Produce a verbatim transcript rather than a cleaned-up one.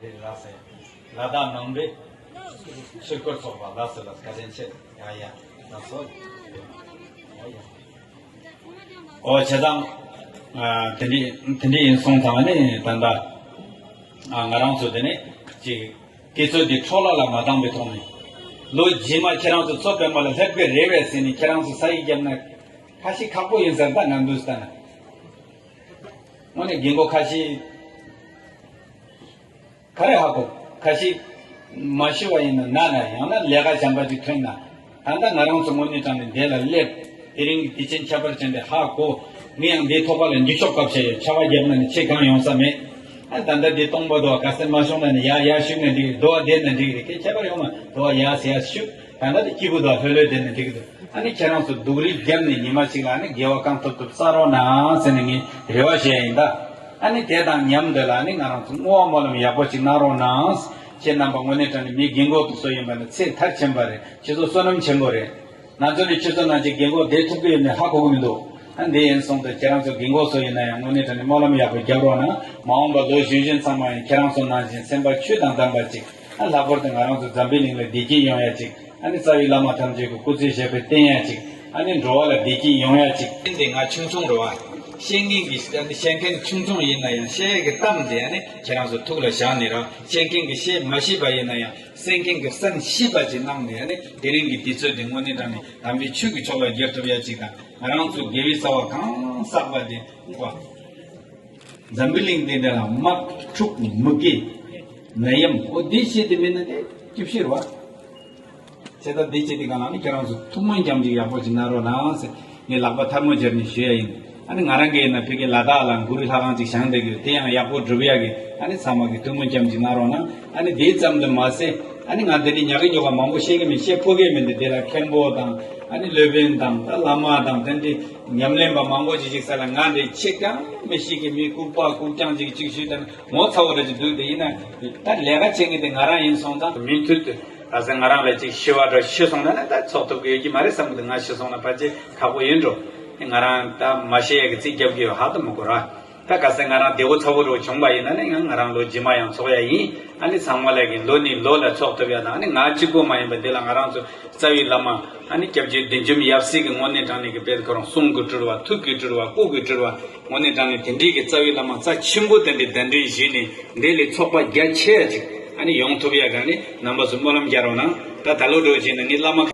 ལགས་སེ། ལ་དྭགས་ནང་པའི་ཆོས་སྐོར་ཚོགས་པ་ལགས་སེ་ལགས་བཀའ་དྲིན་ཆེ། ཡ་ཡ་ལགས་སོ། ཡ་ཡ། ཨོ་བྱས་ཙང་། ཨ་དེ་འདྲ་དེ་འདྲ་ཡིན་སོང་ཙང་ནི་ད་ལྟ་ཨ་ང་རང་ཚོ་དེ་ནས་ཅིག་དུས་ཚོད་འདི་འཕྲོ་བརླག་ལ་མ་བཏང་པའི་ཐོག་ནས་ལོ་རྗེས་མ་ཁྱེད་རང་ཚོ་མཚོ་པདྨ་ལ་སླེབས་དགོས་རེད་པས་ཟེར་ནས་ཁྱེད་རང་ཚོ་ས་ཡིག་བརྒྱབ་ན་ཁ་ཤས་ཁག་པོ་ཡིན་ཟེར། ད་ང་འདུག་ལྟ་ན་དངོས་གནས་རྒན་གོག་ཁ་ཤས། ག་རེ་ཧ་གོ། ཁ་ཤས་མ་ཤི་བ་ཡིན་ན་ན་ན་ཡང་ན་ལས་ཀ་གཞན་པ་ཅིག་ཐོན་ན། ད་ལྟ་ང་རང་ཚོ་དངོས་གནས་དྲང་ནས་འདི་ལ་སླེབས། དེ་རིང་གི་དུས་ཆེན་ཁྱད་པར་ཅན་དེ་ཧ་གོ། ངས་ཡང་འདིའི་ཐོག་ཁ་ལ་འགྱུར་ཤོག་སྐབས་བྱས་ཡོད། ཆར་པ་བརྒྱབ་ན་ནི་ཆེ་གང་ཡོང་ས་མེད། ཨ་ད་ལྟ་འདི་སྟོང་པ་འདུག་བ། ག་སེ་མ་ཤོང་ན་ནི་ཡ་ཡ་བཞུགས་ན་འགྲིག་རེད། འདུག་བ་བསྡད་ན་འགྲིག་རེད། དེ་ཁྱད་པར་ཡོང་མ་འདུག་བ། ཡ་ཟེར་ཡ་བཞུགས། ད་ལྟ་དེ་སྐྱིད་པོ་འདུག་བ། ལྷོད་ལྷོད་བསྡད་ན་འགྲིག་གི་འདུག་ཨ་ནི་ཁྱེད་རང་ཚོ་སྡུག་རུས་བརྒྱབ་ནས་ཉི་མ་ཞིག་ལ་ཨ་ནི་དགེ་བ་གང་ཐུབ་ཐུབ་བསགས་རོགས་གནང་ཟེར་ནས་ངས་རེ་བ་ཞུ་ཡ་ཡིན་ད། ཨ་ནི་དེ་དང་མཉམ་དུ་ལ་ཨ་ནི་ང་རང་ཚོ་བསྔོ་བ་སྨོན་ལམ་ཡག་པོ་ཞིག་གནང་རོགས་གནང་། ཁྱེད་རྣམ་པ་དངོས་གནས་དྲང་གནས་མི་རྒན་གོག་ཏུ་སོ་ཡིན་པ་ནི་ཚད་མཐར་ཕྱིན་པ་རེད། ཁྱེད་ཚོ་བསོད་ནམས་ཆེན་པོ་རེད། ང་ཚོ་ནི་ཁྱེད་ཚོ་ནང་གི་རྒན་གོག་བསྡད་ཐུབ་ཀྱི་ཡོད་མེད་ཧ་གོ་གི་མི་འདུག་ཨ་འདི་ཡིན་སོང་དུས་ཁྱེད་རང་ཚོ་རྒན་གོག་སོ་ཡིན་ན་ཡང་དངོས་གནས་དྲང་གནས་སྨོན་ལམ་ཡག་པོ་རྒྱབ་རོགས་གནང་། མ་འོངས་པ་ལོ་གཞོན་གཞོན་ཚང་མ་ཡང་ཁྱེད་རང་ཚོ་ནང་བཞིན་སེམས་པ་ཆོས་དང་ལྡན་པ་ཅིག་ཨ་ལྷག་པར་དུ་ང་རང་ཚོ་འཛམ་བུའི་གླིང་ལ་བདེ་སྐྱིད་ཡོང་ཡ་ཅིག་ཨ་ནི་རྩ་བའི་བླ་མ་ཐམས་ཅད་ཀྱི་སྐུ་ཚེ་ཞབས་པད་བརྟན་ཡ་ཅིག་ཨ་ནི་འགྲོ་བ་ལ་བདེ་སྐྱིད་ཡོང་ཡ་ཅིག་གཏམ་དེ་ང་ཆུང་ཆུང་རེད་བ། བཤད་མཁན་གྱི་ཨ་ནི་བཤད་མཁན་ཆུང་ཆུང་ཡིན་ན་ཡང་བཤད་ཡ་གི་གཏམ་དེ་ཨ་ནི་ཁྱེད་རང་ཚོ་ཐུགས་ལ་བཞག་ནས་ར། བཤད་མཁན་གྱི་བཤད་མ་ཤེས་པ་ཡིན་ན་ཡང་གསན་མཁན་གྱི་གསན་ཤེས་པ་ཅིག་གནང་ནས་ཨ་ནི་དེ་རིང་གི་དུས་ཚོད་དེ་དངོས་གནས་དྲང་གནས་དམ་པའི་ཆོས་ཀྱི་ཕྱོགས་ལ་བསྒྱུར་ཐུབ་ཡ་ཅིག་དང་། ང་རང་ཚོ་དགེ་བའི་རྩ་བ་གང་བསགས་པ་དེ་བ། འཛམ་བུའི་གླིང་འདི་འདྲ་ལ་དམག་འཁྲུག་མུ་གེ་ནད་ཡམས་འོ་འདི་བཤད་དེ་མིན་ན་དེ་སྐྱིད་ཤོས་རེད་བ། བྱས་ཙང་འདི་བྱས་དེ་ག་ལ་ནི་ཁྱེད་རང་ཚོ་ཐུགས་སྨོན་རྒྱམ་ཅིག་ཡག་པོ་ཅིག་གནང་རོགས་གནང་ཟེར་ངས་ལག་པ་ཐལ་མོ་སྦྱར་ནས་ཞུ་ཡ་ཡིན། ཨ་ནི་ང་རང་གིས་ཡིན་ན་ཕ་གི་ལ་དྭགས་ལ་གུ་རུའི་ལྷ་ཁང་ཅིག་བཞེངས་བསྡད་ཀྱི་ཡོད། དེ་ཡང་ཡག་པོ་སྒྲུབ་ཡ་གི་ཨ་ནི་ཚང་མ་གི་ཐུགས་སྨོན་རྒྱམ་ཅིག་གནང་རོགས་གནང་། ཨ་ནི་དེ་ཙམ་དུ་མ་ཟད་ཨ་ནི་ང་འདི་འདྲའི་ཉག་གི་ཉོག་ག་མང་པོ་བཤད་གི་མིན། བཤད་ཕོད་གི་མིན། འདི་དེ་ལ་མཁན་པོ་དང་ཨ་ནི་སློབ་དཔོན་དང་ད་བླ་མ་དང་དེ་འདྲའི་ཉམས་ལེན་པ་མང་པོ་ཅིག་ཅིག་ས་ལ་ང་འདྲའི་ཆེ་གང་མི་ཤེས་གི་མི་ལྐུགས་པ་ལྐུགས་རྐྱང་ཅིག་ཅིག་ཞུས་དང་ངོ་ཚ་བོ་འདྲ་ཅིག་འདུག་དེ་ཡིན་ན་ད་ལས་ཀ་བྱེད་མཁན་དེ་ང་རང་ཡིན་སོང་ཙང་མུ་མཐུད་དུ། ག་ས་ང་རང་ལ་ཅིག་ཤི་བ་འདྲ་ཤི་སོང་ན་ནི་ད་ཚོགས་ཐུབ་ཀྱི་ཡོད་ཀྱི་མ་རེད་བསམ་གི་འདུག་ང་ཤི་སོང་ན་ཕལ་ཆེར་ཁག་པོ་ཡིན་འགྲོ། ང་རང་ད་མ་ཤི་ཡ་གི་རྩིས་རྒྱབ་ཀྱི་ཡོད་ཧ་ཏུ་མི་གོ་ར། ད་ག་ས་ང་རང་བདེ་བོ་ཚ་བོ་འདྲ་བྱུང་བ་ཡིན་ན་ནི་ང་ང་རང་ལོ་རྗེས་མ་ཡང་ཚོགས་ཡ་ཡིན། ཨ་ནི་ཚང་མ་ལ་གི་ལོ་ནས་ལོ་ལ་ཚོགས་ཐུབ་ཡ་དང་ཨ་ནི་ང་གཅིག་པོ་མ་ཡིན་པ་འདི་ལ་ང་རང་ཚོ་རྩ་བའི་བླ་མ་ཨ་ནི་སྐྱབས་རྗེ་བདུད་འཇོམས་ཡབ་སྲས་ཀྱི་དངོས་གནས་དྲང་གནས་ཀྱི་དཔལ་ཁོ་རང་གསུང་གི་སྤྲུལ་བ་ཐུགས་ཀྱི་སྤྲུལ་བ་སྐུ་གི་སྤྲུལ་བ་དངོས་གནས་དྲང་གནས་དེ་འདྲའི་གི་རྩ་བའི་བླ་མ་རྩ་ཆེན་པོ་དེ་འདྲའི་གདན་འདྲེན་ཞུས་ནས། འདི་ལས་ཚོགས་པ་རྒྱ་ཆེ་ཡ་ཅིག་ཨ་ནི་ཡོང་ཐུབ་ཡ་ག་ནི་རྣམ་པ་ཚོ་སྨོན་ལམ་རྒྱག་རོགས་གནང་། ད་ད་ལོ་འགྲོ་བྱས་ན་ངའི་བླ་མ་